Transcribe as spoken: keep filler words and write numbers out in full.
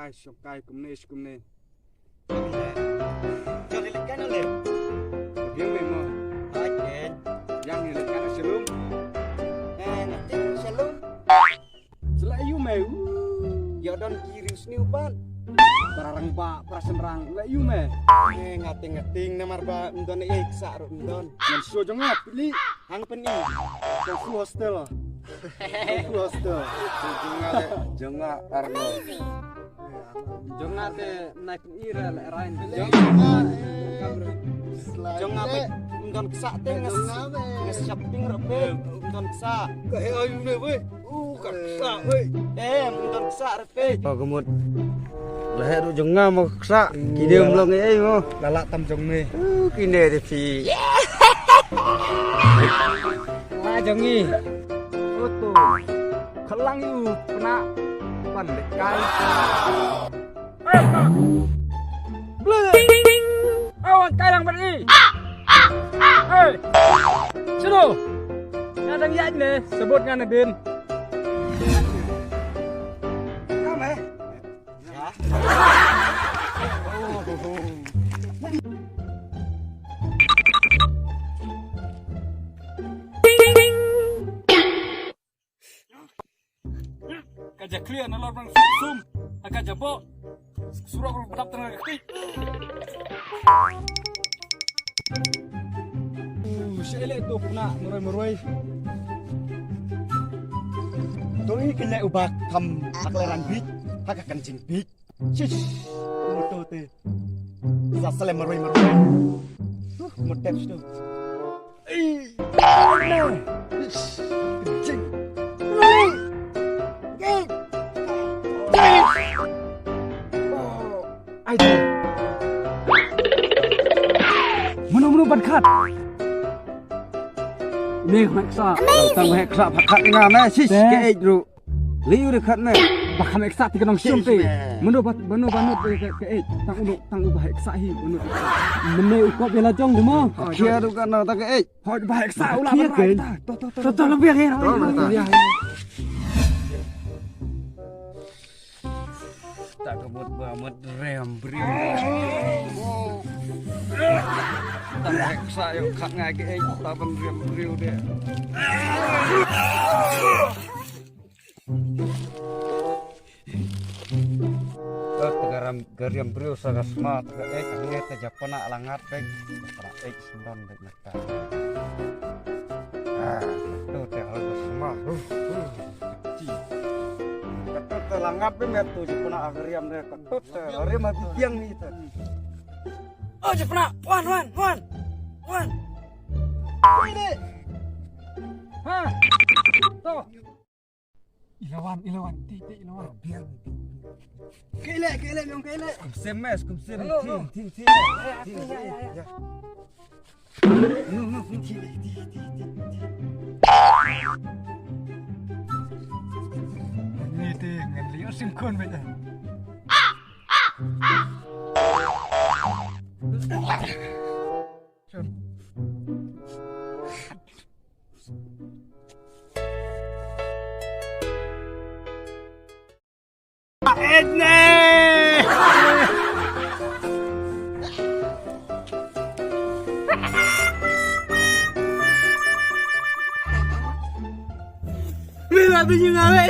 Shongkai kumne shi kumne. Jali lekan ale. Biang me mo. Ajen. Yang ni lekan shalom. Eh, ngating shalom. Sela yu me. Ya don kiri sniu ban. Para rang ba, para semrang. La yu me. Eh, ngating ngating namar ba ndon eh ksa ru ndon. Yang so jong ap li. Hang pen i. Kung Fu Hostel. Kung Fu Hostel. Jong nga le, jong nga Arnold. Jong nga te nai pen i re le rain. Jong nga, eh, jong nga pe ndon ksa te ngas, ngas shopping re pe ndon ksa. Ka he ayu ne we. U ka ksa we. Eh, ndon ksa re pe. Oh, ka mut. Lehek ruh jong nga mo ksa. Ki dei ym long ei mo. Lala tam jong me. Uh, kine de phi. La jong ngi. Oto. Khalang yu pna. Pan le kai. Ble. Awan kai lang ban i. Hey. Sino. Nga dang ïaid ne, sabot nga na bin. Ka ja clear na lor bang sum. Ka ja bo. Surok ru dap tengah kaki. Uh, shele tu puna meroi-meroi. Tu i kele ubak kam akleran bik, haka kancing bik. Shish, moto te. Sa sele meroi-meroi. Uh, motor tu. Mano mano ban khat. Ni hek sa. Tang hek sa pha khat nga na sis ke ej ru. Liu de khat ne. Ba kham hek sa ti ka nong shim te. Mano ba mano ba nut ke ej. Tang u tang u ba hek sa hi mano. Mene u kop ya la jong de mo. Khia ru ka na ta ke ej. Hoi ba hek sa u la ban rai ta. To to to to lo biang he. Ta ka mut ba mut rem briew. Ta hek sa yo khat ngai ke ej ta ban rem briew de. Ka garam gariam briew sa ka sma ta ka ej nge ta japana langat bek. Para ej sendon bek. Ah, tu te hal bersama. Huh, huh. Ti. Kata te langap be met tu je puna agariam de kata te hari mah biang ni te. Oh, je puna. Wan, wan, wan. Wan. Ini. Ha. Tu. Ilawan, ilawan, ti, ti, ilawan. Biang. Kele, kele, biang kele. Kum sem mes, kum sem. Hello, hello. Ting, ting, ting. Ya, ya, ya, ya. Ni te ngan lio sim khun beta. Edne! Mira, tu juga, weh.